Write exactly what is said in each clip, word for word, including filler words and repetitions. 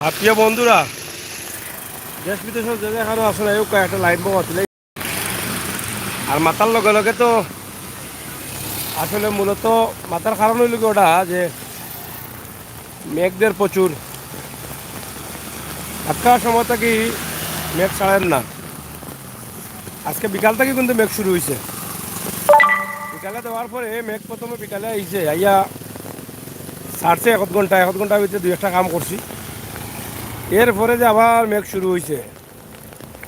আর প্রিয় বন্ধুরা, দেশ বিদেশর যে যেখানো আছো, এই একটা লাইন বাবা তুলে। আর মাতার লগে লগে তো আসলে মূলত মাতার কারণ অইলো কি ওটা যে মেঘ দের প্রচুর, একটা সময় থাকি মেঘ ছাড়ের না। আজকে বিকাল থাকি কিন্তু মেঘ শুরু অইছে। বিকালে দেওয়ার পরে মেঘ প্রথমে বিকালে আইছে, আইয়া ছাড়ছে এক ঘন্টা, এক ঘন্টার ভিতরে দুই একটা কাম করছি। এরপরে যে আবার মেঘ শুরু অইছে,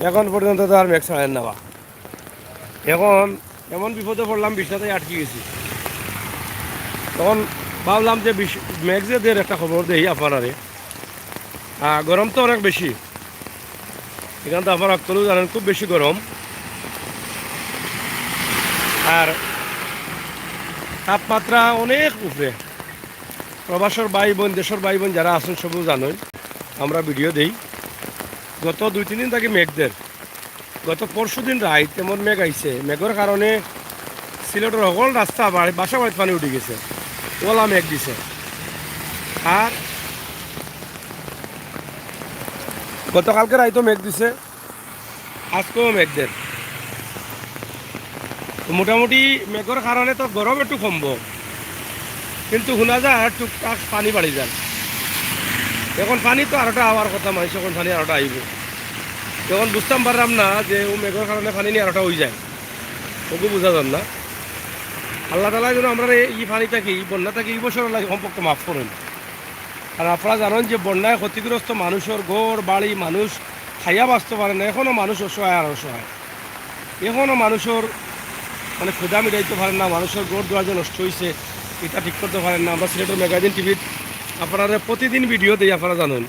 এখন পর্যন্ত তো আর মেঘ ছাড়ের না বা। এখন এমন বিপদে পড়লাম, বিছনাতে আটকি গেছি। তখন ভাবলাম যে বিশ-, মেঘ যে দের একটা খবর দেই আপনারারে। আহ, গরম তো অনেক বেশি, এখান তো আপনারা অকলেউ জানেন খুব বেশি গরম। আর তাপমাত্রা অনেক উপরে। প্রবাসর ভাই বোন, দেশর ভাই বোন যারা আছেন সবউ জানেন, আমরা ভিডিও দেই। গত দুই তিন দিন থাকি মেঘ দের। গত পরশু দিন রাইত এমন মেঘ আইছে, মেঘর কারণে সিলেটর হকল রাস্তা বাড়ি, বাসা বাড়িত পানি উঠি গেছে, ওলা মেঘ দিছে। আর গতকালকে রাইতও মেঘ দিছে, আজকেও মেঘ দের। তো মোটামুটি মেঘর কারণে তো গরম একটু কমবো, কিন্তু হুনা যায় আর টুকটাক পানি বাড়ি যায়। এখন পানি তো আরোটা আওয়ার কথা, মানুষ এখন পানি আরোটা আইবো। এখন বুঝতাম পারলাম না যে ও মেঘর কারণে পানি নিয়ে আরোটা অই যায়, ওকে বুঝা যার না। আল্লাহ তাআলা যেন আমরারে এই পানি থাকি, এই বন্যা থাকি এই বছর লাগে কমপক্ষে মাফ করেন। আর আপনারা জানেন যে বন্যায় ক্ষতিগ্রস্ত মানুষর ঘর বাড়ি, মানুষ খাইয়া বাঁচতে পারে না, এখনো মানুষ অসহায় আর অসহায়। এখনো মানুষর মানে ক্ষুধা মিটাইতে পারেন না, মানুষর ঘর দুয়ার যে নষ্ট হইছে, এটা ঠিক করতে পারেন না। আমরা সিলেটর ম্যাগাজিন টিভিত আপনারারে প্রতিদিন ভিডিও দেই, আপনারা জানেন।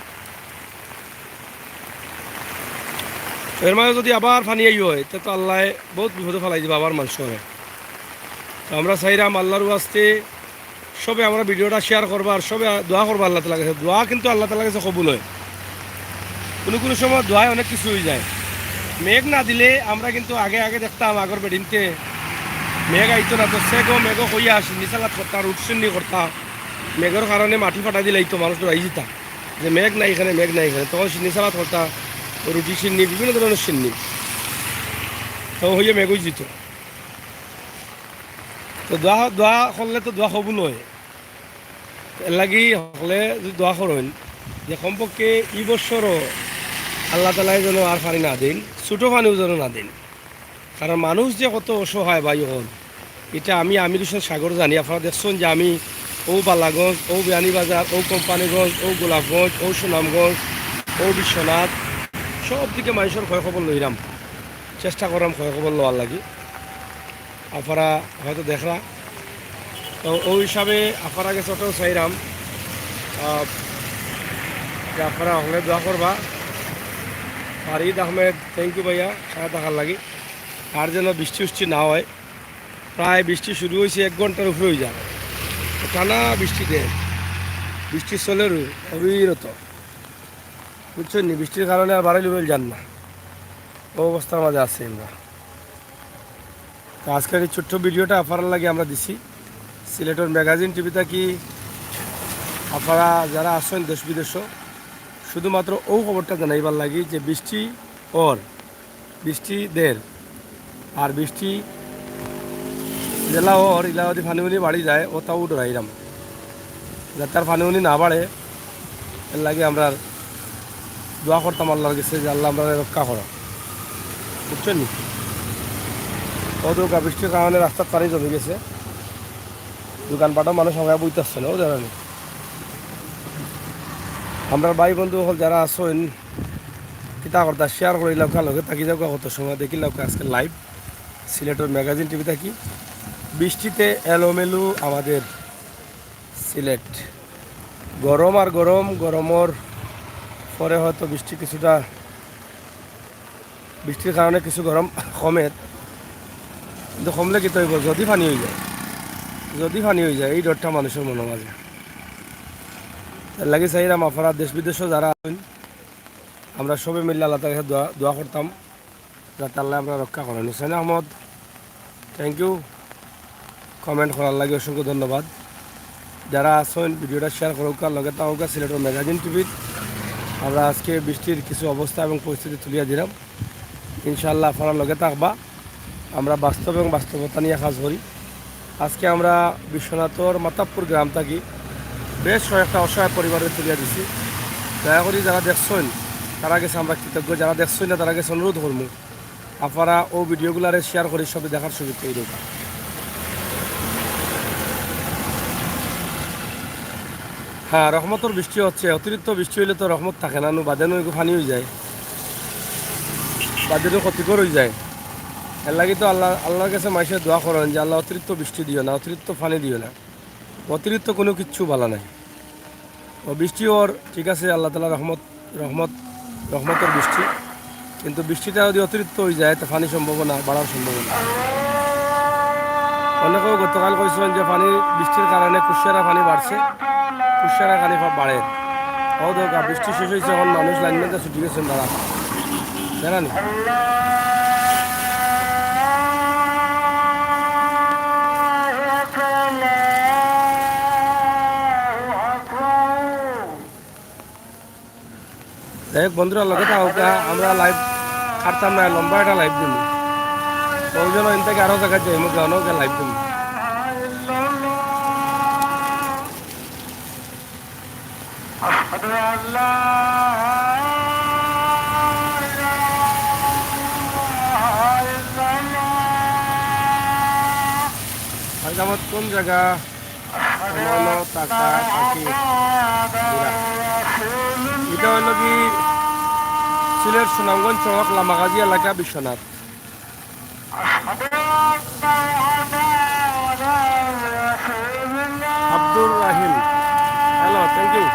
এর মাঝে যদি আবার পানি আই হয়, তে তো আল্লাহ বহুত বিপদে ফালাই দিবা আবার মানুষ করে। তো আমরা চাইরাম আল্লাহর ওয়াস্তে সবে আমরা ভিডিওটা শেয়ার করবা আর সবে দোয়া করবা আল্লাহ তাআলার কাছে। দোয়া কিন্তু আল্লাহ তাআলার কাছে কবুল হয়। কোনো কোনো সময় দোয়ায় অনেক কিছু হয়ে যায়। মেঘ না দিলে আমরা কিন্তু আগে আগে দেখতাম, আগর বেডিনতে মেঘ আইতো না, তো সেগো মেঘো কইয়া আসি, নিসালাত করতা, রুট সিন্নি করতা, মেঘর কারণে মাটি ফাটা দিলে তো মানুষ ডরাই যেতা যে মেঘ নাই এখানে, মেঘ নাই এখানে। তখন সিন্নি সালাদ করতা, রুটি সিন্নি, বিভিন্ন ধরনের সিন্নি, তো হইয়া মেঘ হয়ে যেত। তো দোয়া, দোয়া করলে তো দোয়া কবুল হয়। এর লাগি হকলে যদি দোয়া করেন যে কমপক্ষে এই বছরও আল্লাহ তাআলায় যেন আর পানি না দেন, ছোটো পানিও যেন না দেন। কারণ মানুষ যে কত অসহায় ভাই হন, এটা আমি আমির হোসেন সাগর জানি। আপনারা দেখছেন যে আমি ও বালাগঞ্জ, ও বিয়ানীবাজার, ও কোম্পানীগঞ্জ, ও গোলাপগঞ্জ, ও সুনামগঞ্জ, ও বিশ্বনাথ, সব দিকে মানুষের খয় খবর লইরাম, চেষ্টা করলাম খয় খবর লওয়ার লাগি। আপনারা হয়তো দেখরা, তো ওই হিসাবে আপনারা গেছে ওটাও চাইরাম, আহ, যে আপনারা হকলে দোয়া করবা। আর ঈদ আহমেদ, থ্যাংক ইউ ভাইয়া, সাথে থাকার লাগি। আর যেন বৃষ্টি উষ্টি না হয়, প্রায় বৃষ্টি শুরু হয়েছে এক ঘন্টার উপরে হয়ে যায়, টানা বৃষ্টি দেয়, বৃষ্টি চলের অবিরত, বুঝছেন নি? বৃষ্টির কারণে আর বাড়ি লুড়ল যান না, ও অবস্থার মাঝে আছি আমরা। তো আজকের এই ছোট্ট ভিডিওটা আপনারার লাগি আমরা দিছি সিলেটর ম্যাগাজিন টিভি থাকি। আপনারা যারা আছেন দেশ বিদেশও, শুধুমাত্র ও খবরটা জানাইবার লাগি যে বৃষ্টি অর, বৃষ্টি দের, আর বৃষ্টি যেলা অর ইলা যদি পানি উনি বাড়ি যায়, ও তাও ডরাইলাম যাতে আর পানি উনি না বাড়ে। এর লাগি আমরা দোয়া করতাম আল্লাহর কাছে যে আল্লাহ আমরা রক্ষা করো, বুঝছেন নি? অদৌকা বৃষ্টির কারণে রাস্তার পানি জমে গেছে, দোকানপাটও মানুষ আমরা বইতে আসছে না, ও জানানি। আমরা ভাই বন্ধু হকল যারা আছেন, কিতা করতা শেয়ার করি লাউকা, লগে থাকি যাউকা, কত সময় দেখি লাউকা আজকে লাইভ সিলেটর ম্যাগাজিন টিভি থাকি। বৃষ্টিতে এলোমেলো আমাদের সিলেট, গরম আর গরম, গরমর পরে হয়তো বৃষ্টি কিছুটা, বৃষ্টির কারণে কিছু গরম কমের, কিন্তু কমলে কিতা অইবো? যদি পানি হয়ে যায়, যদি পানি হয়ে যায়, এই ডরটা মানুষের মনের মাঝে। এর লাগি চাইরাম আপনারা দেশ বিদেশও যারা আছেন, আমরা সবে মিলে আল্লাহ তাআলার কাছে দোয়া, দোয়া করতাম যাতে আল্লাহ আমরা রক্ষা করেন। হুসেন আহমদ, থ্যাংক ইউ, কমেন্ট করার লাগি অসংখ্য ধন্যবাদ। যারা আছেন ভিডিওটা শেয়ার করুকা, লগে থাকুকা সিলেটর ম্যাগাজিন টিভির। আমরা আজকে বৃষ্টির কিছু অবস্থা এবং পরিস্থিতি তুলিয়া দিলাম। ইনশাআল্লাহ আপনারা লগে থাকবা। আমরা বাস্তব এবং বাস্তবতা নিয়া কাজ করি। আজকে আমরা বিশ্বনাথর মাতাবপুর গ্রাম থাকি বেশ কয়েকটা অসহায় পরিবারে তুলিয়া দিছি। দয়া করি যারা দেখছইন, তারা গেছে আমরা কৃতজ্ঞ। যারা দেখছইন না, তারা গেছে অনুরোধ করমু, আপনারা ও ভিডিওগুলারে শেয়ার করি সবে দেখার সুযোগ করি দেবা। হ্যাঁ, রহমতর বৃষ্টি হচ্ছে। অতিরিক্ত বৃষ্টি হইলে তো রহমত থাকে না, নু বাদে নু এগু পানি হয়ে যায়, বাদে নু ক্ষতিকর হয়ে যায়। এর লাগি তো আল্লাহ, আল্লাহর কাছে মাইসে দোয়া করেন যে, "আল্লাহ, অতিরিক্ত বৃষ্টি দিও না, অতিরিক্ত পানি দিও না।" অতিরিক্ত কোনো কিচ্ছু ভালা নাই। ও বৃষ্টি ওর ঠিক আছে, আল্লাহ তাআলা রহমত, রহমত, রহমতর বৃষ্টি, কিন্তু বৃষ্টিটা যদি অতিরিক্ত হয়ে যায়, তো পানি সম্ভাবনা বাড়ার সম্ভাবনা। অনেকেও গতকাল কইছিলেন যে পানি, বৃষ্টির কারণে কুশিয়ারা পানি বাড়ছে, কুশিয়ারা পানি পা-, বাড়ে। ও দরকার, বৃষ্টি শেষ হয়েছে, এখন মানুষ লাইন মাঝে ছুটি গেছেন তারা, জানেন? যাই হোক বন্ধুরা, লগে থাকউক্কা, আমরা লাইভ কাটতাম না, লম্বা একটা লাইভ দিমু। প্রয়োজন হয়, এন থেকে আরো জায়গায় যাইমু, গানও গিয়ে লাইভ দিমু। আর আমার কোন জায়গা? অনল, টাকা, টাকি, বুড়া। এটা হইল কি সিলেট সুনামগঞ্জ সড়ক লামাগাজী এলাকা বিশ্বনাথ। আব্দুর রাহিম, হ্যালো, থ্যাংক ইউ।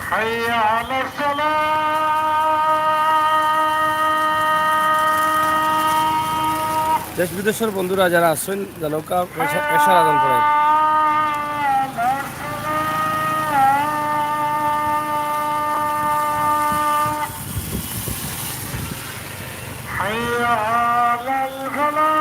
حي على الصلاة. দেশ বিদেশের বন্ধুরা যারা আছেন, জানো কা-, এশা-, এশার আজান পড়ে। حي على الفلاح.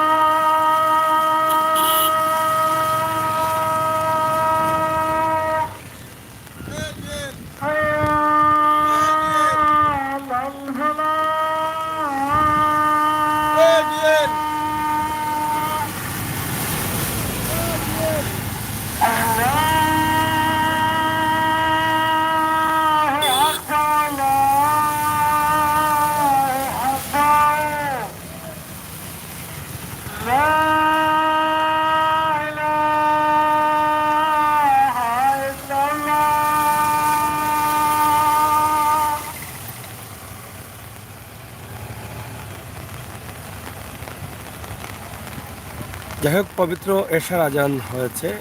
যাই হোক, পবিত্র এশার আজান হয়েছে। আহ,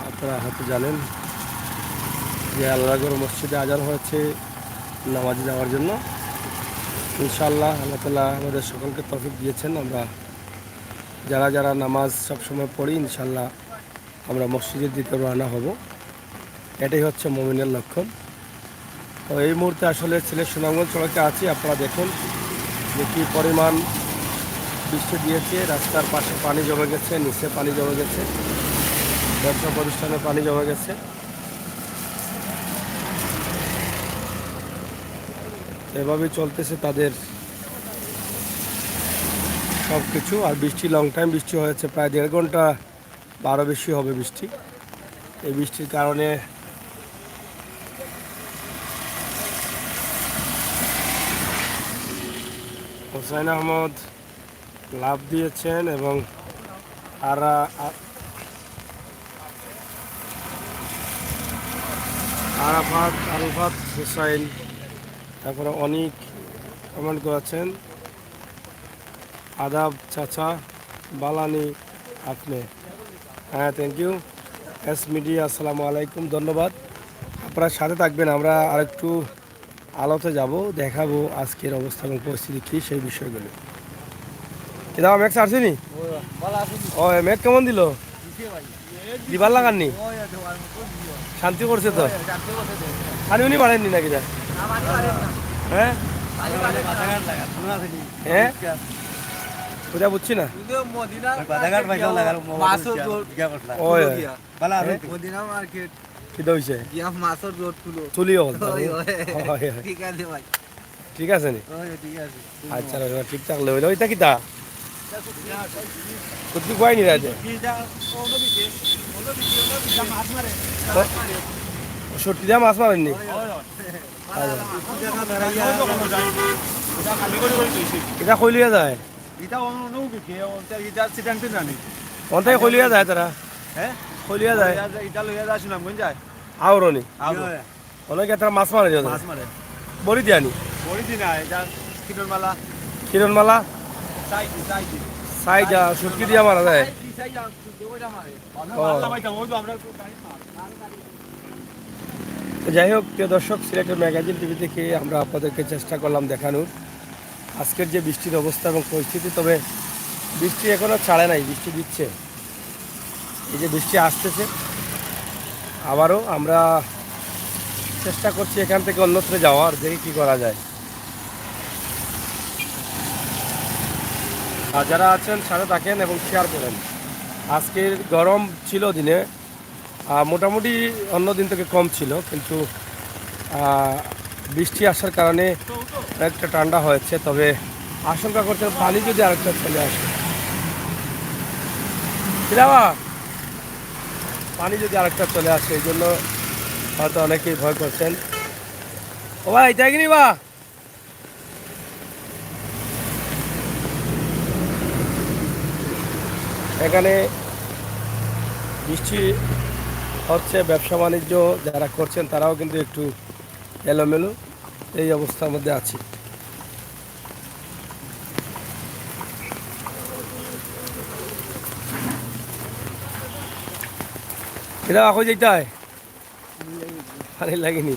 আপনারা হয়তো জানেন যে আল্লাহর ঘর মসজিদে আজান হয়েছে নামাজে যাওয়ার জন্য। ইনশাআল্লাহ আল্লাহ তাআলা আমাদের সকলকে তৌফিক দিয়েছেন। আমরা যারা যারা নামাজ সবসময় পড়ি, ইনশাআল্লাহ আমরা মসজিদের দিকে রওনা হব। এটাই হচ্ছে মুমিনের লক্ষণ। তো এই মুহূর্তে আসলে সিলেট সুনামগঞ্জ সড়কে আছি। আপনারা দেখুন যে কী পরিমাণ বৃষ্টি দিয়েছে, রাস্তার পাশে পানি জমে গেছে, নিচে পানি জমে গেছে, ব্যবসা প্রতিষ্ঠানে পানি জমে গেছে। এভাবেই চলতেছে তাদের সব কিছু। আর বৃষ্টি, লং টাইম বৃষ্টি হয়েছে, প্রায় দেড় ঘন্টা বা আরও বেশি হবে বৃষ্টি। এই বৃষ্টির কারণে হোসাইন আহমদ লাফ দিয়েছেন এবং আরা-, আ-, আরাফাত, আরাফাত হোসাইন, তারপরে অনিক কমেন্ট করেছেন, "আদাব চাচা, বালানি আপনি।" হ্যাঁ, থ্যাংক ইউ। এস মিডিয়া, আসসালামু আলাইকুম, ধন্যবাদ। আপনারা সাথে থাকবেন, আমরা আরেকটু আলোতে যাব, দেখাবো আজকের অবস্থা এবং পরিস্থিতি কী, সেই বিষয়গুলো। কিতা, ম্যাক্স আসেনি? ও, ম্যাক কেমন দিল? দিবার লাগাননি? শান্তি করছে তো? পানি উনি বাড়েননি নাকি দা? হ্যাঁ? হ্যাঁ? বুঝা বুঝছি না। বাধাঘাট ভাই কেমন লাগালো? ওই। মদিনা মার্কেট। কিতা অইছে? গিয়া মাছর জোর তুলো। তুলিও বলতে অয়, হবে। অয়। অয়, অয়। ঠিক আছে ভাই। ঠিক আছে নি? অয়, ঠিক আছে। আচ্ছা, রাখো, ঠিকঠাক লইলো। ইটা কিতা? কুত্তি কয় নি রাতে? ইটা অন্য দিকে, অন্য দিকে, অন্য দিকে মাছ মারে। ও, মাছ মারে। সত্যি দিয়া মাছ মারেননি? অয়, অয়। আচ্ছা। ইটা খালি করে করে দিছি। ইটা কই লইয়া যায়? ইটা অন্য, অন্য দিকে, ওটা ইটা সিটাংতে জানি। ওনটাই কই লইয়া যায় তারা? হ্যাঁ? কই লইয়া যায়? ইটা, ইটা লইয়া যায় সুনামগঞ্জ যায়। আওরনি? আওরনি। অনেকে তারা মাছ মারে যায়। মাছ মারে। বড়ি দিয়া নি? বড়ি দি না, ইটা কিরণমালা। কিরণমালা? সাইডে, সাইডে। সাইডে, শুটকি দিয়া মারা যায়। সাইডে, সাইডে, শুটকি দিয়া মারে। ও। আল্লাহ ভাই, ওই তো আমরা তো গাড়ি মার। তো যাই হোক, প্রিয় দর্শক, সিলেটের ম্যাগাজিন টিভি থেকে আমরা আপনাদেরকে চেষ্টা করলাম দেখানোর আজকের যে বৃষ্টির অবস্থা এবং পরিস্থিতি। তবে বৃষ্টি এখনও ছাড়ে নাই, বৃষ্টি দিচ্ছে। এই যে বৃষ্টি আসতেছে, আবারও আমরা চেষ্টা করছি এখান থেকে অন্যত্র যাওয়ার, দেখি কি করা যায়। আর যারা আছেন সাথে থাকেন এবং শেয়ার করেন। আজকের গরম ছিল দিনে, আহ, মোটামুটি অন্য দিন থেকে কম ছিল, কিন্তু, আহ, বৃষ্টি আসার কারণে একটা ঠান্ডা হয়েছে। তবে আশঙ্কা করছেন পানি যদি আরেকটা চলে আসে, কিরা বা? পানি যদি আরেকটা চলে আসে, এই জন্য হয়তো অনেকেই ভয় করছেন। ও ভাই, তাই কি নি বা? এখানে বৃষ্টি হচ্ছে, ব্যবসা বাণিজ্য যারা করছেন তারাও কিন্তু একটু এলোমেলো এই অবস্থার মধ্যে আছি। এটা এখন যেতে হয়। পানি লাগেনি।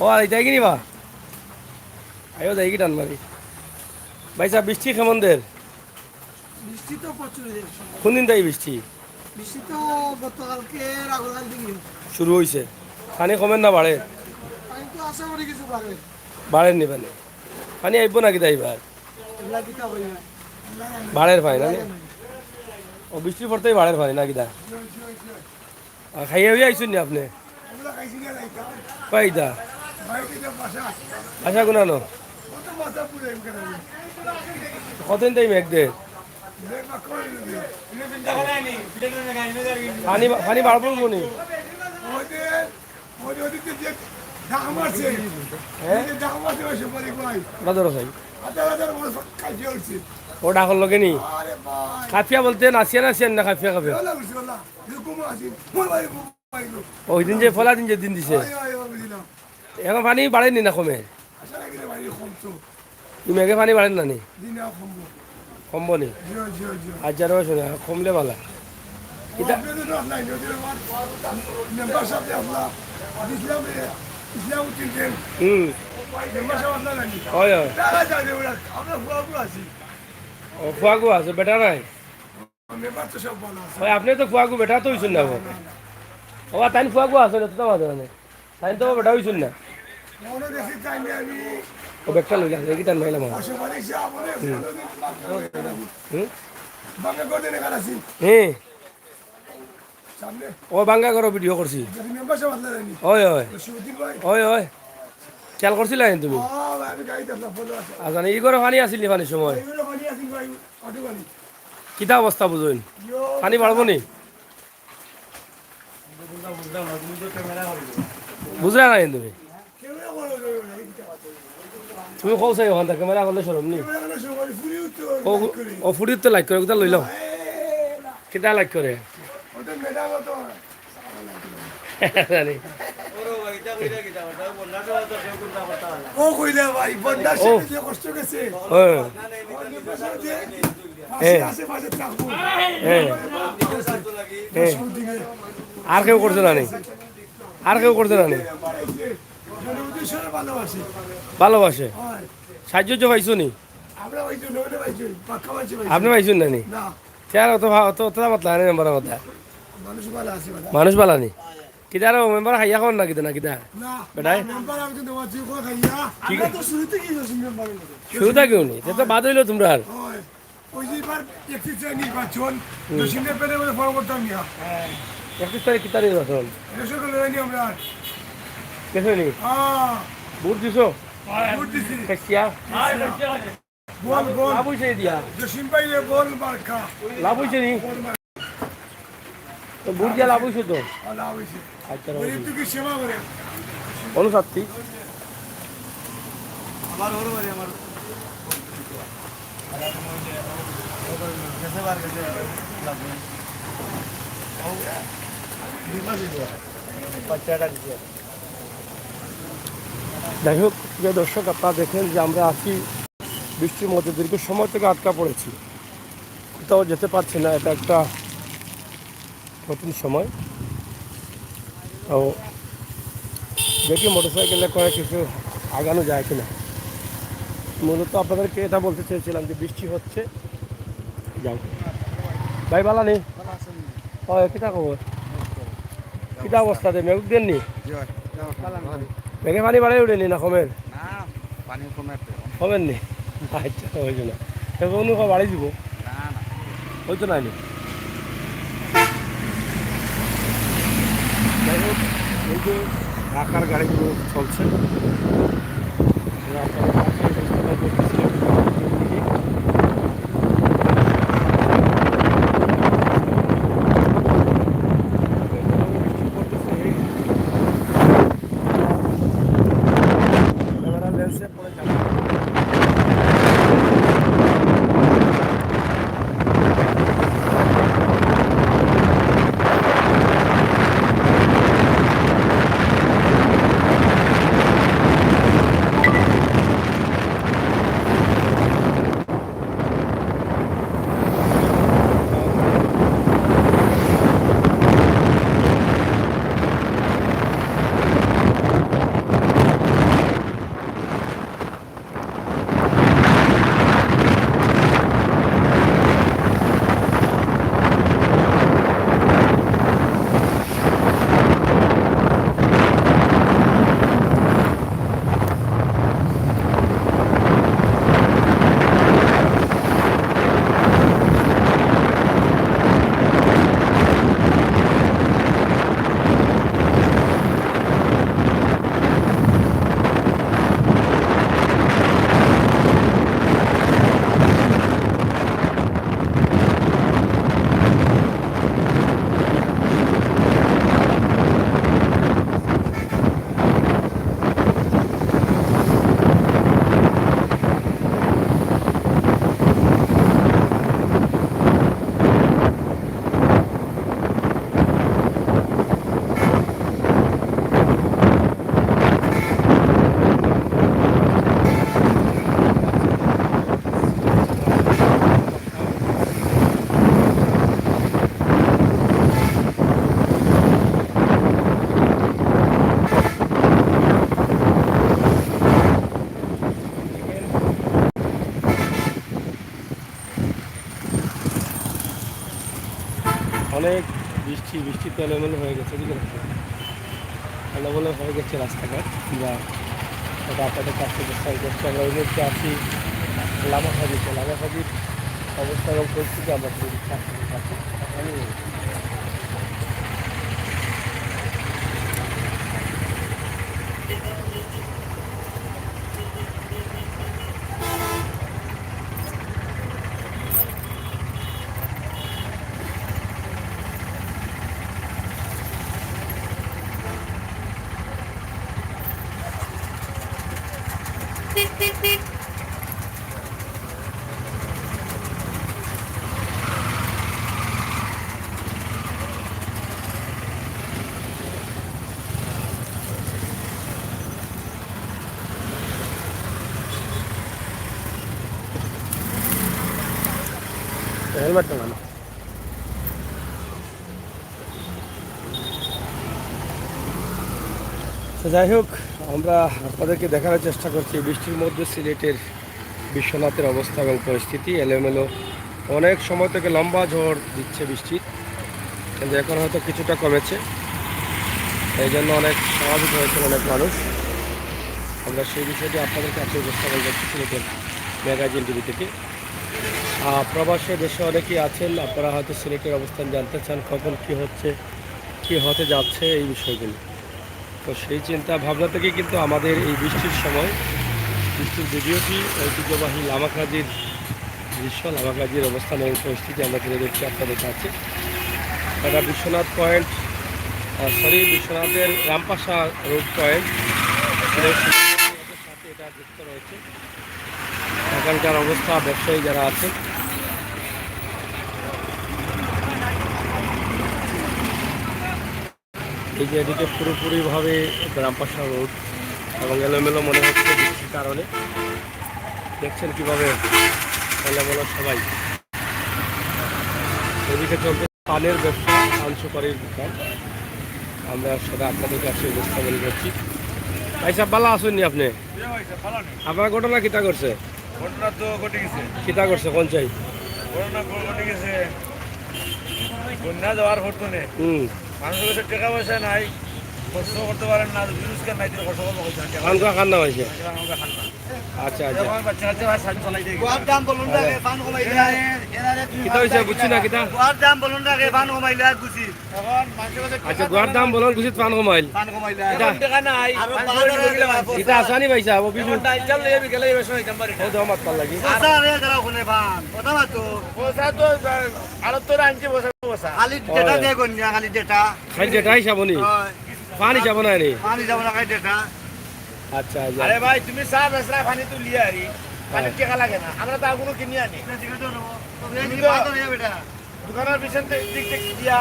ও, আর এটাই কিনি বা? আইও, যাই কি টান মারি। ভাই সাহেব, বৃষ্টি কেমন দের? বৃষ্টি তো প্রচুর দের। কোন দিন তাই বৃষ্টি? বৃষ্টি তো গতকালকে, আগরকাল থেকে শুরু হইছে। পানি কমের না বাড়ের? পানি তো আশা করি কিছু বাড়ের। বাড়ের নি পানি? পানি আইব নাকি তাই এবার? এগুলা কিতা হইবে? বাড়ের পানি না? ও, বৃষ্টির পর তাই বাড়ের পানি নাকি দা? আর খাইয়া হইয়া আইছুন নি আপনি? আমরা খাইছি না, যাইতাম। কই দা? ভাষা গুনানো। কতদিন তাই মেঘ দে? পানি বা-, পানি বাড়বো কোনি? ওই যে, ওই যে ওদিকে যে ডাক মারছে, হ্যাঁ? এই যে ডাক মারছে ওই সুপারি ভাই। ওটা ধরো ভাই। হাজার হাজার মানুষ কাঁপিয়ে উঠছে। ও ডাকর লগে নি? আরে ভাই। কাঁপিয়া বলতে নাচিয়া নাচিয়া না কাঁপিয়া কাঁপিয়া? ওলা উঠছে, ওলা। এরকম আছে। ওই ভাই, ওই ভাই গো। ওই দিন যে পলা দিন যে দিন দিছে। ওই, ওই, ওই, বুঝলাম। এখন পানি বাড়েনি না কমে? আশা রাখি রে ভাই, কমতো। ই মেঘে পানি বাড়ের না নি? দিনে কমবো। কমবো নি? জি, জি, জি। আচ্ছা, রয়েছে না, কমলে বালা। ও, এটা আপনি তো রাত নাই, নদীর আমার মেম্বার সাহেব যে আপনার ইসলাম, ইসলাম উদ্দিন যে হুম। মেম্বার সাহেব আপনার জানি। হয়, হয়। তারা জানে ওরা, আমরা ফুয়াগু আছি। ও, ফুয়াগু আছে, বেটা নাই? মেম্বার তো সব ভালো আছে। ওই আপনি তো ফুয়াগু বেটা তো হইছেন না গো। ও, তাই ফুয়াগু আছে না, তো আমার জানা নেই। তাই তো বেটা হইছেন না। মনে দেখি তাই আমি ও ব্যাগটা লইলাম, দেখি তার মাইলাম আমার। পাশে বাড়ি সে আমাদের হুম। হুম? বাংলা করে দেখা আছি। হ্যাঁ। সামনে। ও বাঙ্গা করো ভিডিও করছি। যদি মেম্বার সাহেব আপনারা নি। ওই, ওই। তো সুধীর ভাই। ওই, ওই। খেয়াল করছিলা কিন্তু তুমি? ও, আমি গাড়িতে আপনার ফলো আছে। আচ্ছা, না, ই করে পানি আসিল নি পানির সময়? এই করে পানি আসিল ভাই, অটো পানি। কিতা অবস্থা বুঝইন? ইয়ো। পানি বাড়বো নি? বুঝলা না কিন্তু তুমি? তুমি কও চাই ওখান থেকে, ক্যামেরা করলে শরম নি? ও, ও ফুড়ির তো লাইক করে, ওটা লইলাম। কিতা লাইক করে? জানি। ও কইলে ভাই, বন্যার ও। সময় যে কষ্ট গেছে। হ্যাঁ। ও নির্বাচন যে হ্যাঁ। আশেপাশে থাকবো। হ্যাঁ। হ্যাঁ। আর কেউ করছে না নি? আর কেউ করছে না নি? ভালোবাসে। ভালোবাসে? হয়। সাহায্য যে পাইছো নি? আমরা পাইছি, নইলে পাইছি, পাক্কা পাইছি, পাইছি। আপনি পাইছেন না নি? না। চেয়ার অত ভা-, অত, অত মাতলা আরে মেম্বার কথা। মানুষ ভালো আছে, ভালো। মানুষ ভালো নি? কিতা রে মেম্বার খাইয়া খাওয়ার না কিতা না কিতা? না, বেটায়? মেম্বার আমি কিন্তু আমার জীবন খাইয়া। কি আমরা তো শুরু থেকেই আছি মেম্বারের মধ্যে। শুরু থেকেও নি? তে তো বাদ হইলো তোমরা আর। হয়। ওই যে এবার একত্রিশ তারিখ নির্বাচন, হুম। দক্ষিণ পেলে বলে ফলো করতাম না। একুশ তারিখ কি তারিখ আছে? একুশ তারিখ লড়াই নি আমরা। গেছো নি? হ্যাঁ। ভোট দিছো? ভোট দিছি। খাইছিয়া? বল, বল। লাভ হইছে দিয়া? জসিম ভাই, এ বল মার্কা। লাভ হইছে নি? বল মার্কা। তো ভোট দিয়া লাভ হইছে তো? হ্যাঁ, লাভ হইছে। আচ্ছা, লাভ হইছে। গরিব দুঃখী সেবা করে। অনুসাত্তি। আমার ওর বাড়ি, আমার যাই হোক, প্রিয় দর্শক, আপনারা দেখেন যে আমরা আছি বৃষ্টির মধ্যে, দীর্ঘ সময় থেকে আটকা পড়েছি, কোথাও যেতে পারছি না। এটা একটা কঠিন সময়। তো দেখি মোটরসাইকেলে করে কিছু আগানো যায় কিনা। মূলত আপনাদেরকে এটা বলতে চেয়েছিলাম যে বৃষ্টি হচ্ছে। যাও ভাই, বালা নি? ও, কিতা খবর? কিতা অবস্থা দে, মেঘ দেন নি? মেঘে পানি বাড়াই উঠে নি না কমের? না, পানি কমের তো। কমের নি? আচ্ছা, হইছে না। এখন নৌকা বাড়ি দিব? না, না। হইতো না নি? যাই হোক, এই যে ঢাকার গাড়িগুলো চলছে, আপনাদের পাশে এই রাস্তাটা দেখতেছি। বৃষ্টি পড়তেছে, এই ক্যামেরা লেন্সে অনেক বৃষ্টি, বৃষ্টিতে এলোমেলো হয়ে গেছে, বুঝলেন? এলোমেলো হয়ে গেছে রাস্তাঘাট। আমরা সেটা আপনাদের কাছে উপস্থাপন করছি। আমরা এই মুহূর্তে আছি লামাকান্দিতে। লামাকান্দির অবস্থা এবং পরিস্থিতি আমরা তুলে ধরছি আপনাদের কাছে। হেলমেটটা নামা। তো যাই হোক, আমরা আপনাদেরকে দেখানোর চেষ্টা করছি বৃষ্টির মধ্যে সিলেটের বিশ্বনাথের অবস্থা এবং পরিস্থিতি। এলোমেলো, অনেক সময় থেকে লম্বা ঝড় দিচ্ছে বৃষ্টির, কিন্তু এখন হয়তো কিছুটা কমেছে, এই জন্য অনেক স্বাভাবিক হয়েছেন অনেক মানুষ। আমরা সেই বিষয়টি আপনাদের কাছে উপস্থাপন করছি সিলেটের ম্যাগাজিন টিভি থেকে। আহ, প্রবাসে দেশে অনেকেই আছেন, আপনারা হয়তো সিলেটের অবস্থান জানতে চান, কখন কি হচ্ছে, কি হতে যাচ্ছে এই বিষয়গুলো। তো সেই চিন্তা ভাবনা থেকে কিন্তু আমাদের এই বৃষ্টির সময় বৃষ্টির ভিডিওটি ঐতিহ্যবাহী লামাকাজির দৃশ্য, লামাকাজির অবস্থান এবং পরিস্থিতি আমরা তুলে ধরছি আপনাদের কাছে। এটা বিশ্বনাথ পয়েন্ট, সরি, বিশ্বনাথের রামপাশা রোড পয়েন্ট, সাথে এটা যুক্ত রয়েছে। এখানকার অবস্থা, ব্যবসায়ী যারা আছেন, এই যে এদিকে পুরোপুরিভাবে রামপাশা রোড এবং এলোমেলো মনে হচ্ছে বৃষ্টির কারণে। দেখছেন কিভাবে এলোমেলো সবাই। এদিকে চলছে পানের ব্যবসা, পান সুপারির দোকান। আমরা সেটা আপনাদের কাছে উপস্থাপন করছি। ভাই সাহেব, ভালা আছইন নি আপনে? আপনার ঘটনা কিতা করছে? ঘটনা তো ঘটে গেছে। কিতা করছে, কোন চাই? ঘটনা ঘ-, ঘটে গেছে। বন্যা যাওয়ার ফরতনে হুম। মানুষের কাছে টাকা পয়সা নাই, খরচ করতে পারেন না, রুজি রোজগার নাই, তো খরচ করবো কোথায়? খান খা খান না হয়েছে। টাকা খান খা খান না। আচ্ছা, আচ্ছা। এখন বাচ্চা কাচ্চা ভাই সাইকেল চালাই দিয়ে গুয়ার দাম বলুন না, আরে। রে, পান কমাইলে। এরা, এরা, এরা, কিতা হয়েছে, বুঝছি না, কিতা? গুয়ার দাম বলুন না, রে, পান কমাইলে আর বুঝি। এখন মানুষের কাছে আচ্ছা, টাকা গুয়ার দাম নাই। বলুন, বুঝি পান কমাইল। পান কমাইলে। এটা এখন টাকা নাই, আরো পান পাঁচ হাজার কমাইলে। টাকা আছে। এটা আসানি ভাই সাহেব, ও বিজু। এখন ডাইল চাল লইয়া বিকেলে এবার সময় দিতাম পারি না। ও দাম আত্মার লাগি। বসা রে, যারা ওখানে পান। কথা মাতো। বসা তো, আহ, আরো তো আনছি বসা, বসা। খালি ও। ডেটা দিয়ে গন্যা, খালি ডেটা। খালি ডেটা হিসাব নি? হয়। পান হিসাব নাই নি? পান হিসাব না, খালি ডেটা। আচ্ছা, আচ্ছা। আরে ভাই, তুমি চা বেচরা পানি তুলিয়া আরি, পানি হ্যাঁ। টাকা লাগে না, আমরা তো আগুনো কিনি আনি। তুমি তো দোকানের পিছন থেকে দিক থেকে দিয়া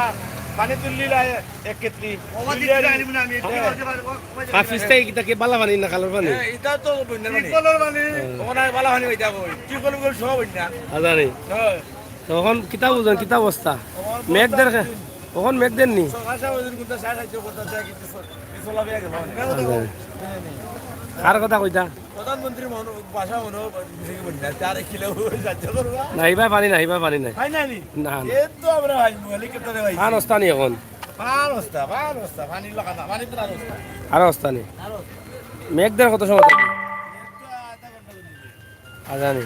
পানি তুললি লাই এক কেটলি। ওবা দিক থেকে আনিব না আমি, এটা হ্যাঁ। বলতে পারবো, ওবা দিক আর থেকে। ফিস্টাই কিতা কি বালা পানি না কালার পানি? হ্যাঁ, এটা তো বন্যার পানি। টিউবওয়েলের পানি। হ্যাঁ। ওখানে বালা পানি হইতে হবে। টিউবওয়েল উবল সব বন্যা। আজানি। হ্যাঁ। তখন কিতা বুঝেন, কিতা অবস্থা? মেঘ দের খে-, তখন মেঘ দের নি? সকাল সাড়ে ছয় ঘন্টা, সাড়ে সাতটা পর্যন্ত যায়, কিন্তু চল-, চলা বেয়া গেল। আজানি। কার কথা কইতা? প্রধানমন্ত্রী মনো-, ভাষা মনো, বুঝে কি বন্যা, তারে কিলা সাহায্য করবা? না, ইবার পানি নাই, ইবার পানি নাই। পানি নাই নি? না, না। এ তো আমরা ভাই, হেলিকপ্টারে ভাই। পান অস্তানি এখন। পান অস্তা, পান অস্তা, পানি লাগা না, পানি তো আর অস্তা। আর অস্তানি। আর অস্তা। মেঘ দের কত সময় থাকে? মেঘ তো আধা ঘন্টা করে দিবে। আজানি।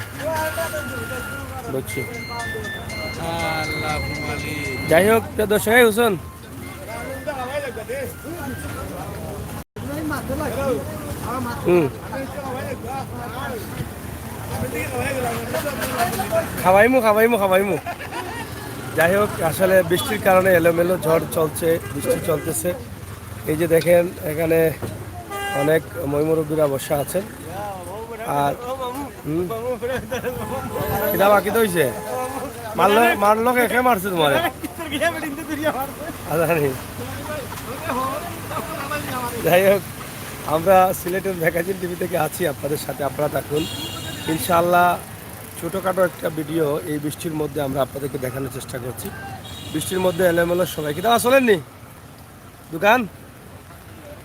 বুঝছি। আল্লাহ মালিক। যাই হোক, প্রিয় দর্শক, এই হুসেন। হুম। খাওয়াইমু, খাওয়াইমু, খাওয়াইমু। যাই হোক, আসলে বৃষ্টির কারণে এলোমেলো ঝড় চলছে, বৃষ্টি চলতেছে। এই যে দেখেন, এখানে অনেক ময়মুরব্বীরা বসা আছেন। আর, হুম। এটা বাকি তো হইছে। মারলো, মারলো কে, কে মারছে তোমারে? আচ্ছা, জানি। যাই হোক, আমরা সিলেটের ম্যাগাজিন টিভি থেকে আছি আপনাদের সাথে, আপনারা থাকুন। ইনশাআল্লাহ ছোটোখাটো একটা ভিডিও এই বৃষ্টির মধ্যে আমরা আপনাদেরকে দেখানোর চেষ্টা করছি। বৃষ্টির মধ্যে এলোমেলো সবাই। কিতা চলেননি দোকান?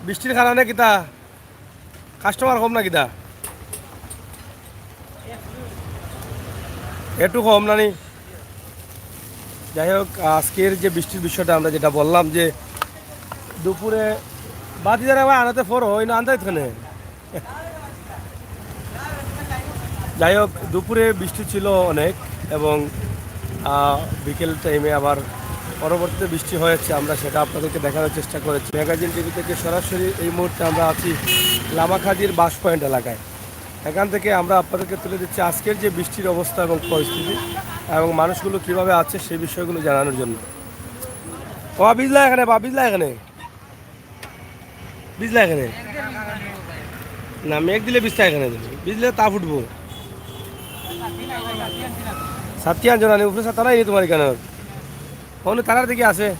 বৃষ্টির কারণে কিতা কাস্টমার কম না কিতা? একটু কম না নি? যাই হোক, আজকের যে বৃষ্টির বিষয়টা আমরা যেটা বললাম যে দুপুরে বাতি যারা ভাই আনাতে ফোর হয় না, আনতে এখানে। যাই হোক, দুপুরে বৃষ্টি ছিল অনেক এবং, আহ, বিকেল টাইমে আবার পরবর্তীতে বৃষ্টি হয়েছে, আমরা সেটা আপনাদেরকে দেখানোর চেষ্টা করেছি। ম্যাগাজিন টিভি থেকে সরাসরি এই মুহূর্তে আমরা আছি লামাকাজির বাস পয়েন্ট এলাকায়। এখান থেকে আমরা আপনাদেরকে তুলে দিচ্ছি আজকের যে বৃষ্টির অবস্থা এবং পরিস্থিতি এবং মানুষগুলো কিভাবে আছে সেই বিষয়গুলো জানানোর জন্য। বাবা, ভিজলা এখানে, বাবা, ভিজলা এখানে। ভিজলা এখানে? না, মেঘ দিলে ভিজতা এখানে দিলে। ভিজলে তা ফুটবো। ছাতি আনছো না নি? উপরে ছাতা নাই নি তোমার এখানে? অন্য তারার দিকে আছে।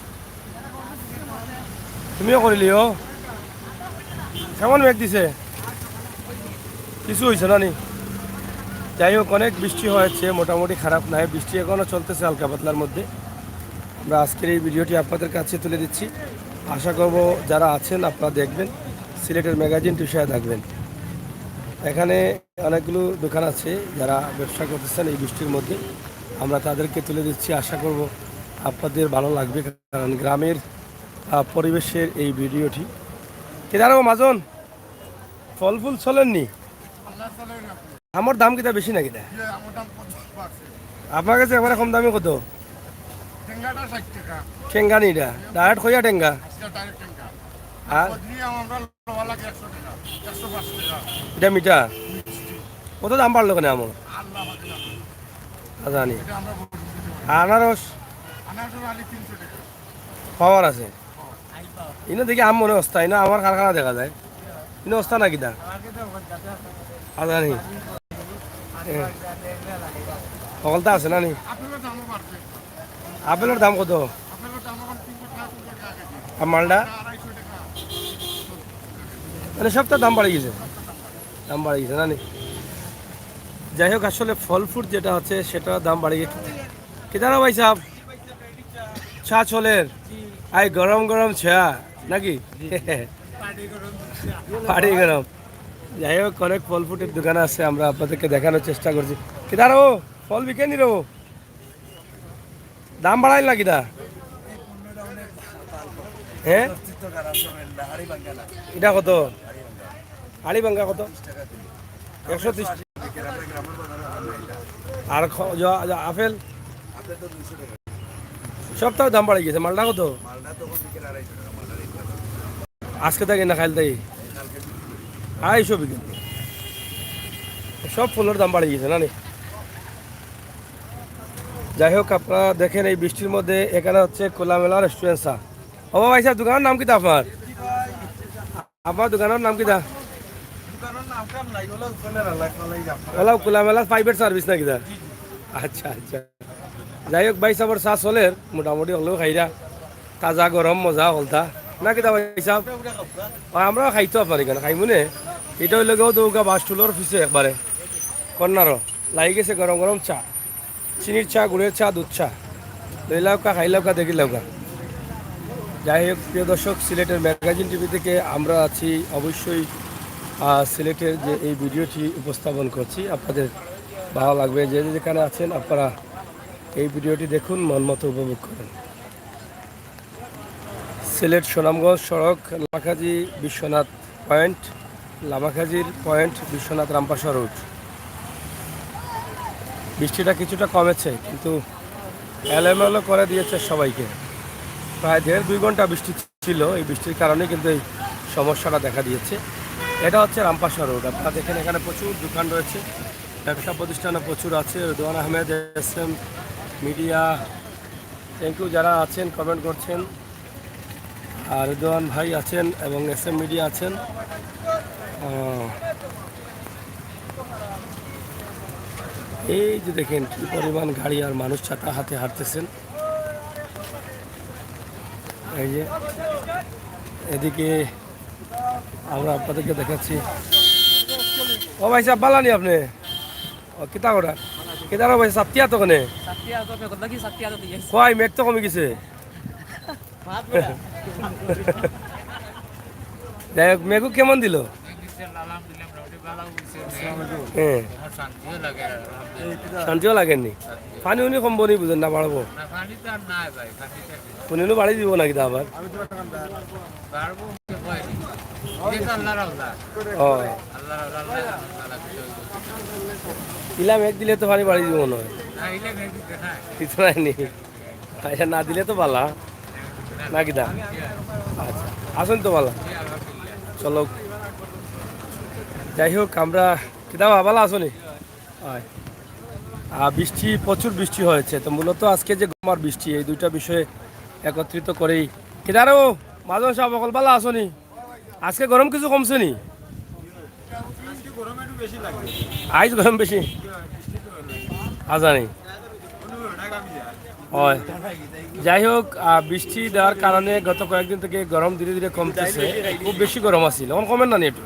তুমিও করিলিও। কেমন মেঘ দিছে? কিছু হইছে না নি? যাই হোক, অনেক বৃষ্টি হয়েছে, মোটামুটি খারাপ নাই। বৃষ্টি এখনও চলতেছে হালকা পাতলার মধ্যে। আমরা আজকের এই ভিডিওটি আপনাদের কাছে তুলে দিচ্ছি। আশা করব যারা আছেন আপনারা দেখবেন, সিলেটের ম্যাগাজিন টিভির সাথে থাকবেন। এখানে অনেকগুলো দোকান আছে যারা ব্যবসা করতেছেন এই বৃষ্টির মধ্যে। আমরা তাদেরকে তুলে দিচ্ছি, আশা করব আপনাদের ভালো লাগবে, কারণ গ্রামের, আহ, পরিবেশের এই ভিডিওটি। কে জানো মাজন? ফল ফুল চলেননি? আমার দাম কিতা বেশি না কিতা? আপনার কাছে একবারে কম দামে কত? টেঙ্গা নি ইটা? ডাইরেক্ট কইয়া টেঙ্গা? আর? এটা মিঠা? কত দাম বাড়লো কেনে আমর? আচ্ছা, জানি। আনারস? পাওয়ার আছে। ইনো দেখি আম মনে অস্তা, ইনো আমার কারখানা দেখা যায়। ইনো অস্তা না কিতা? আচ্ছা, জানি। হকলতা আছে না নি? আপেলর দাম কত? আর মালটা? মানে সবটা দাম বাড়ি গেছে, দাম বাড়ি গেছে না নি? যাই হোক, আসলে ফল ফ্রুট যেটা আছে সেটার দাম বাড়ি গেছে। কিদারা ভাই সাহেব, চা চলের? আই গরম গরম চা নাকি? পার্টি গরম। যাই হোক, অনেক ফল ফ্রুটের দোকান আছে, আমরা আপনাদেরকে দেখানোর চেষ্টা করছি। কিদারো ফল বিকে নি রো? দাম বাড়াইল না কিতা? হ্যাঁ, এটা কত? আড়ি ভাঙ্গা কত? একশো তিরিশ। আর খ- জ- জ- আপেল? সবটার দাম বাড়ি গেছে। মালটা কত? আজকে থাকি না, কাইল থাকি? আড়াইশো বিকেল। সব ফলর দাম বাড়ি গেছে না নি? যাই হোক, আপনারা দেখেন এই বৃষ্টির মধ্যে এখানে হচ্ছে খোলামেলা রেস্টুরেন্ট চা। ও ভাই সাহেব, দোকানের নাম কিতা আপনার? আপনার দোকানের নাম কিতা? ওলা খোলামেলা প্রাইভেট সার্ভিস না কিতা? আচ্ছা, আচ্ছা। যাই হোক, ভাই সাহেবর চা চলের, মোটামুটি হকলেও খাইরা। তাজা গরম মজা হকলতা। না কিতা ভাই সাহেব? আমরাও খাইতো আপনার এখানে, খাইমু নে। এটা অইলো গিয়া দৌকা বাস টুলর পিছে একবারে কর্নারও। লাগি গেছে গরম গরম চা। চিনির চা, গুড়ের চা, দুধ চা। লইলাউকা, খাইলাউকা, দেখিলাউকা। যাই হোক, প্রিয় দর্শক, সিলেটের ম্যাগাজিন টিভি থেকে আমরা আছি অবশ্যই, আহ, সিলেটের যে এই ভিডিওটি উপস্থাপন করছি, আপনাদের ভালো লাগবে। যে যেখানে আছেন আপনারা এই ভিডিওটি দেখুন, মন মতো উপভোগ করুন। সিলেট সুনামগঞ্জ সড়ক, লামাকাজি বিশ্বনাথ পয়েন্ট, লামাকাজির পয়েন্ট বিশ্বনাথ রামপাশা রোড। বৃষ্টিটা কিছুটা কমেছে, কিন্তু এলোমেলো করে দিয়েছে সবাইকে। প্রায় দেড় দুই ঘন্টা বৃষ্টি ছিল, এই বৃষ্টির কারণে কিন্তু এই সমস্যাটা দেখা দিয়েছে। এটা হচ্ছে রামপাশা রোড, আপনারা দেখেন এখানে প্রচুর দোকান রয়েছে, ব্যবসা প্রতিষ্ঠানও প্রচুর আছে। Ridwan Ahmed, S M media, thank you যারা আছেন, কমেন্ট করছেন। আর রিদওয়ান ভাই আছেন এবং এস এম মিডিয়া আছেন। আহ, এই যে দেখেন কি পরিমাণ গাড়ি আর মানুষ ছাতা হাতে হাঁটতেছেন। এই যে এদিকে আমরা আপনাদেরকে দেখাচ্ছি। ও ভাই সাহেব, বালা নি আপনি? ও, কিতা করা? কিতা করা ভাই, সাতিয়া তো কোনে? সাতিয়া তো, মেঘ লাগি সাতিয়া তো দিয়ে। কই, মেঘ তো কমে গেছে। ভাত বেটা। যাই হোক, মেঘ কেমন দিল? মেঘ দিছে, আলহামদুলিল্লাহ, মোটামুটি ভালো হইছে। হ্যাঁ। আমার শান্তিও লাগে, আলহামদুলিল্লাহ। শান্তিও লাগেনি? পানি উনি কমবো নি বুঝেন না, বাড়বো? না, পানি তো আর নাই ভাই, পানি তো আর নেই। উনি উনি বাড়ি দিব না কিতা আবার? বাড়বো, হয়নি। এটা তো আল্লাহর আল্লাহ। ও। আল্লাহর আল্লাহ, আল্লাহ, আল্লাহ, আল্লাহ, কিছু হইব। ইলা মেঘ দিলে তো পানি বাড়ি দিব মনে হয়। না, ইলা মেঘ দিতে নাই। দিতে নাইনি। আচ্ছা, না দিলে তো বালা। না কিতা? আচ্ছা, আছেন তো বালা? চলো। যাই হোক, আমরা কিতা বা বালা আছো নি? হয়। আহ, বৃষ্টি, প্রচুর বৃষ্টি হয়েছে। তো মূলত আজকে যে গরম আর বৃষ্টি, এই দুইটা বিষয়ে একত্রিত করেই। কিদারো, মাজন সাহেব, অকল বালা আছো নি? আজকে গরম কিছু কমছে নি? আইজ গরম বেশি? আজানি। হয়। যাই হোক, আহ, বৃষ্টি দেওয়ার কারণে গত কয়েকদিন থেকে গরম ধীরে ধীরে কমতেছে। খুব বেশি গরম আছিল, এখন কমের না নি একটু?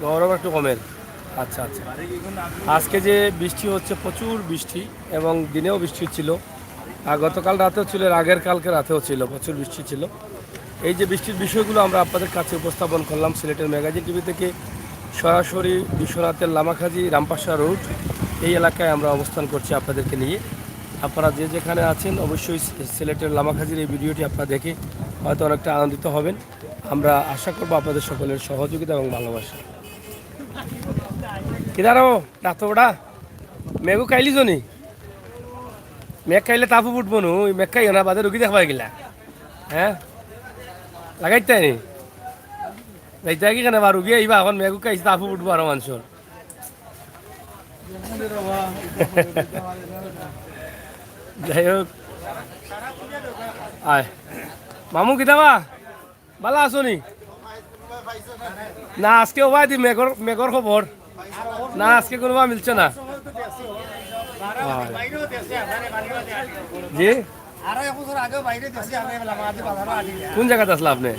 গরম একটু কমের। আচ্ছা, আচ্ছা। আজকে যে বৃষ্টি হচ্ছে, প্রচুর বৃষ্টি, এবং দিনেও বৃষ্টি হচ্ছিল। আর গতকাল রাতেও ছিল, এর আগের কালকে রাতেও ছিল, প্রচুর বৃষ্টি ছিল। এই যে বৃষ্টির বিষয়গুলো আমরা আপনাদের কাছে উপস্থাপন করলাম সিলেটের ম্যাগাজিন টিভি থেকে, সরাসরি বিশ্বনাথের লামাখাজি রামপাশা রোড, এই এলাকায় আমরা অবস্থান করছি আপনাদেরকে নিয়ে। আপনারা যে যেখানে আছেন, অবশ্যই সি-, সিলেটের লামাখাজির এই ভিডিওটি আপনারা দেখে হয়তো অনেকটা আনন্দিত হবেন। আমরা আশা করব আপনাদের সকলের সহযোগিতা এবং ভালোবাসা। কিদারো, ডাক্তার বেটা? মেঘু কাইলি জনি? মেঘ খাইলে তাপও ফুটবো নু, ওই মেঘ খাইও না, বাদে রুগী দেখবায় গিলা। হ্যাঁ? লাগাইতে নি? যাইতে কি কেনে বা রুগী আইবা, এখন মেঘ খাইছে, তাপও ফুটবো আরো মানুষের। যাই হোক। আয়। মামু কিতা বা? বালা আছো নি? না, আজকে ওবায়দি মেঘর, মেঘর খবর। না, আজকে কোনো বা মিলছে না। হ্যাঁ। জি? আড়াই বছর আগেও বাইরে গেছি আমি, বললাম, আজ বাজারও আটি না। কোন জাগাত আছলা আপনে?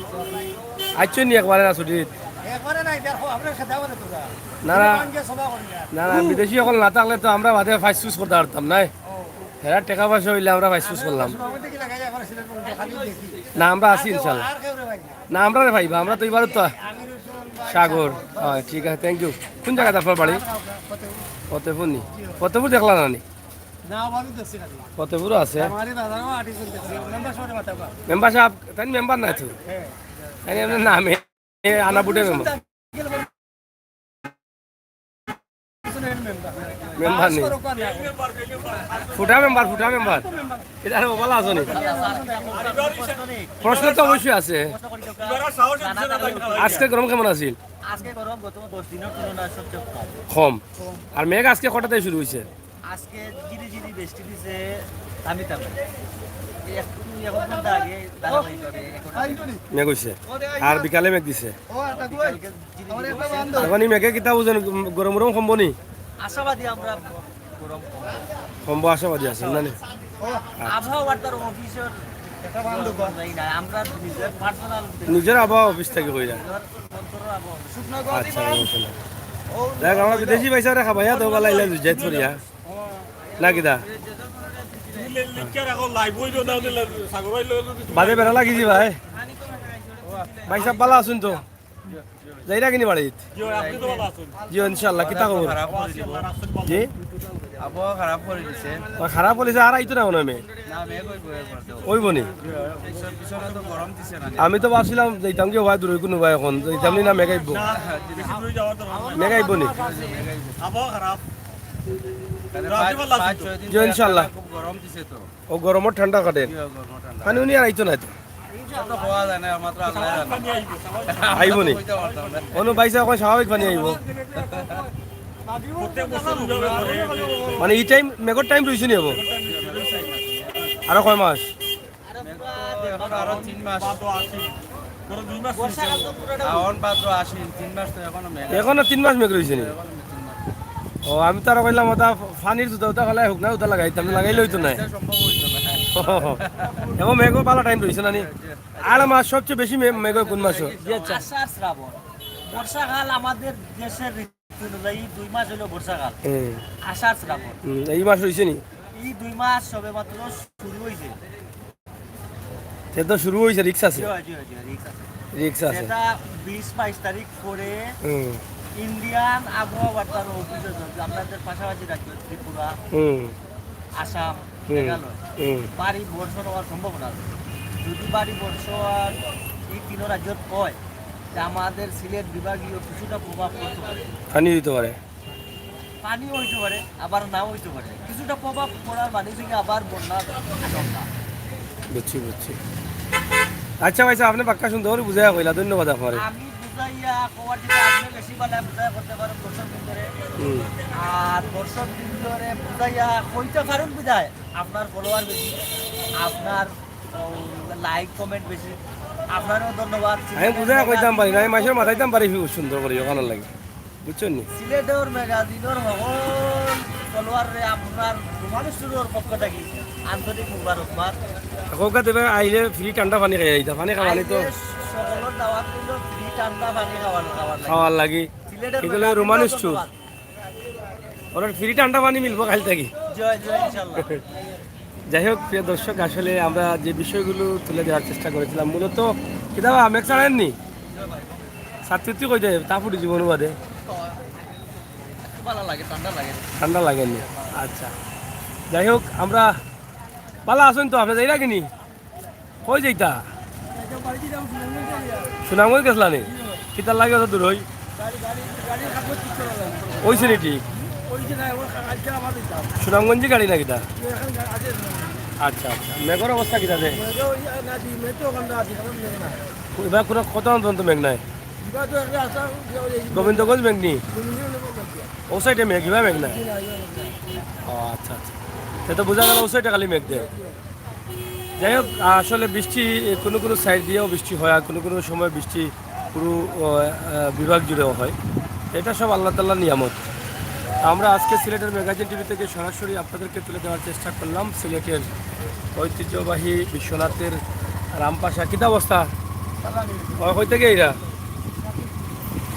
আইচ্ছইন নি একবারে না ছুটিত? একবারে না, এটা আপনার সাথে আমাদের তো যা। না, না। সভা করি না। না, না, বিদেশি অকল না থাকলে তো আমরা বাদে ফাইস ফুস করতাম পারতাম নায়। ও। হেরা টেকা পয়সা অইলে আমরা ফাইস ফুস করলাম। মোটামুটি কি লাগাই, এখন সিলেট পর্যন্ত খালি দেখি। না, আমরা আছি ইনশাল্লাহ। আর কেউ রে ভাই না। না, আমরারে পাইবা, আমরা তো এবারে তো সাগর। হ্যাঁ, ঠিক আছে, thank you। কোন জাগাত আপনার বাড়ি? ফতেপুর নি? ফতেপুর দেখলা না নি? না, আমি দেখছি খালি। ফতেপুরও আছে। আমার এই বাজারও আটি চলতেছে। মেম্বার সাহেবের মাথা বা। মেম্বার সাহেব, তাই মেম্বার না তো? হ্যাঁ। তাই আপনার নামে আনা বুটে মেম্বার। মেম্বার নেই। ফুটা মেম্বার, ফুটা মেম্বার। এটা আরো ভালো আছো নি? প্রশ্ন তো অবশ্যই আছে। আজকে গরম কেমন আছিল? আজকে গরম গত দশ দিনের তুলনায় সবচেয়ে কম। কম। আর মেঘ আজকে কটাতে শুরু হইছে? আজকে ঝিরি ঝিরি বৃষ্টি দিছে, থামি থামি। এই একটু এক ঘন্টা আগে ধারাবাহিকভাবে এক ঘন্টা মেঘ হইছে। আর বিকালে মেঘ দিছে। বিকালকে ঝিরি ঝিরি বৃষ্টি। এখন এই মেঘে কিতা বুঝেন, গরম গরম কমবো নি? আশাবাদী আমরা গরম কম। কমবো আশাবাদী আছেন না নি? আবহাওয়ার তার অফিসের অনুযায়ী না, আমরা নিজের পার্সোনাল নিজের আবহাওয়া অফিস থেকে কইরা। নিজের অন্তরের আবহাওয়া। আচ্ছা, বুঝলাম। দেখ, আমরা বিদেশি পয়সা রে খাবাইয়া তো বালা ইলা যাইত করিয়া। না কিতা? বাদে বেড়া লাগিছি ভাই। ভাই সাহেব ভালা আছইন তো? যাইরা কিনি বাড়িত? জি, ইনশাআল্লাহ। কিতা খবর? খারাপ করে দিব। জি? আবহাওয়া খারাপ করে দিছে। ও, খারাপ করিছে, আর আইতো না মনে হয় মে। না, মেঘ ওই বয়ে পড়ছে। ওই বনি? পিছনে তো গরম দিছে না। আমি তো ভাবছিলাম যাইতাম কি ভাই দূরে কোনো ভাই এখন। যাইতাম নি না মেঘ আইবো? মেঘ আইবো নি? আবহাওয়া খারাপ। তাহলে পাঁচ, পাঁচ, ছয় দিন জি, ধরে ইনশাআল্লাহ। খুব গরম দিছে তো। ও গরমর ঠান্ডা কাটের। জি, ও গরমর ঠান্ডা। পানি উনি আর আইতো না তো। তো হওয়া যায় না, একমাত্র আল্লাহ জানে। আইবো নি? কইতে পারতাম না। অনু ভাই সাহেব, এখন স্বাভাবিক পানি আইবো। মানে এই টাইম, মেঘর টাইম রইছে নি হবো? আরো কয় মাস? এখন আরো তিন মাস। শ্রাবণ, ভাদ্র, আশ্বিন, তিন মাস তো এখনো মেঘ আছে। এখনো তিন মাস মেঘ রইছে নি? এখনো তিন মাস। ও, আমি তো আরো কইলাম, ওটা পানির জুতা উতা ফালাই হোক না, ওটা লাগাইতাম, লাগাইলে হইতো না। এটা সম্ভব হইতো না। এখন মেঘও ভালো টাইম রইছে না নি? আর মাস সবচেয়ে বেশি মে-, মেঘ হয় কোন মাসে? জি, আচ্ছা। আষাঢ়, শ্রাবণ। বর্ষাকাল আমাদের দেশের ঋতু অনুযায়ী দুই মাস হলো বর্ষাকাল। হুম। আষাঢ়, শ্রাবণ। হুম, এই মাস হইছে নি? এই দুই মাস সবে মাত্র শুরু হইছে। সে তো শুরু হইছে, রিক্স আছে। জি, জি, জি, রিক্স আছে। রিক্স আছে। সেটা বিশ বাইশ তারিখ পরে হুম। ইন্ডিয়ান আবহাওয়া বার্তার অফিসে যাবে। আপনাদের পাশাপাশি রাজ্য ত্রিপুরা, হুম। আসাম, হুম। মেঘালয় হুম। ভারী বর্ষণ হওয়ার সম্ভাবনা আছে। যদি ভারী বর্ষণ এই তিন রাজ্যত হয়, তা আমাদের সিলেট বিভাগীয় কিছুটা প্রভাব পড়তে পারে। পানি হইতে পারে। পানিও হইতে পারে, আবার নাও হইতে পারে। কিছুটা প্রভাব পড়ার মানে হচ্ছে কি আবার বন্যার আশঙ্কা। বুঝছি, বুঝছি। আচ্ছা ভাই সাহেব, আপনি বাক্কা সুন্দর করে বুঝাইয়া কইলা, ধন্যবাদ আপনারে। আমি বুঝাইয়া কওয়ার যেটা আপনি বেশি ভালো বুঝাইয়া করতে পারেন দর্শক বৃন্দরে। হুম। আর দর্শক বৃন্দরে বুঝাইয়া কইতে পারেন বিধায় আপনার ফলোয়ার বেশি, আপনার, ও, লাইক কমেন্ট বেশি। আপনারেও ধন্যবাদ। আমি বুঝাইয়া কইতাম পারি না, আমি মাইনষর মাথাইতাম পারি সুন্দর করি, ওখানে লাগে। বুঝছইন নি? সিলেটর ম্যাগাজিনর সকল ফলোয়াররে আপনার রোমান্স স্টুডিওর পক্ষ থাকি আন্তরিক মুবারকবাদ। কউক্কা, তুমি আইলে ফ্রি ঠান্ডা পানি খাইয়া যাইতা, পানি খাওয়ানি তো। আইলে সকলর দাওয়াত রইল, ফ্রি ঠান্ডা পানি খাওয়ার, খাওয়ার লাগি। খাওয়ার লাগি। সিলেটর এগুলো ম্যাগাজিনর রোমান্স স্টুডিও। ধন্যবাদ। ওনার ফ্রি ঠান্ডা পানি মিলবো কাইল থাকি। জয় জয়, ইনশাল্লাহ। যাই হোক, প্রিয় দর্শক, আসলে আমরা যে বিষয়গুলো তুলে দেওয়ার চেষ্টা করেছিলাম, মূলত কিতাবা মেঘ ছাড়েননি, ছাত্রীত্ব কই যায়, তা ফুটি জীবন বাদে। একটু ভালো লাগে, ঠান্ডা লাগে। ঠান্ডা লাগেনি? আচ্ছা, যাই হোক, আমরা ভালো আছেন তো? আপনি যাইরা কিনি? কই যাইতা? সুনামগঞ্জ গেছলা নি? কিতার লাগে অত দূর হই? ওইছে নি ঠিক? ওই যে না, ওর আজকে আবার দিতাম। সুনামগঞ্জি গাড়ি না কিতা? এখানে আছে না। আচ্ছা আচ্ছা, মেঘর অবস্থা কিতা যে? মেঘে ওই না, মেঘ তো ওখানটা আছে, এখন মেঘ না। এবার কোনো কত অন্তত মেঘ নাই? বিবাদ তো একটা আসা, ওই যে গোবিন্দগঞ্জ মেঘ নি? তুমি নিয়ে নেবো বলছি। ও সাইডে মেঘ, ইবা মেঘ নাই? কি না, ইয়ে না। ও আচ্ছা আচ্ছা, সে তো বোঝা গেল ও সাইডে খালি মেঘ দেয়। যাই হোক, আসলে বৃষ্টি কোনো কোনো সাইড দিয়েও বৃষ্টি হয়, আর কোনো কোনো সময় বৃষ্টি পুরো আহ, বিভাগ জুড়েও হয়। এটা সব আল্লাহ তাআলার নিয়ামত। আমরা আজকে সিলেটের ম্যাগাজিন টিভি থেকে সরাসরি আপনাদেরকে তুলে দেওয়ার চেষ্টা করলাম সিলেটের ঐতিহ্যবাহী বিশ্বনাথের রামপাশা। কিতা অবস্থা? ও, কই থেকে এরা?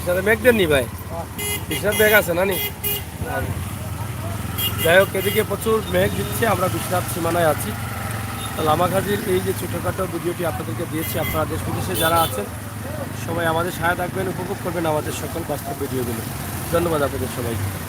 সাথে মেঘ দেননি ভাই? বিশ্বনাথ মেঘ আছে না নি? যাই হোক, এদিকে প্রচুর মেঘ দিচ্ছে, আমরা বিশ্বনাথ সীমানায় আছি। তো লামাকাজির এই যে ছোটোখাটো ভিডিওটি আপনাদেরকে দিয়েছি, আপনারা দেশ বিদেশে যারা আছেন সবাই আমাদের সাথে থাকবেন, উপভোগ করবেন আমাদের সকল বাস্তব ভিডিওগুলো। ধন্যবাদ আপনাদের সবাইকে।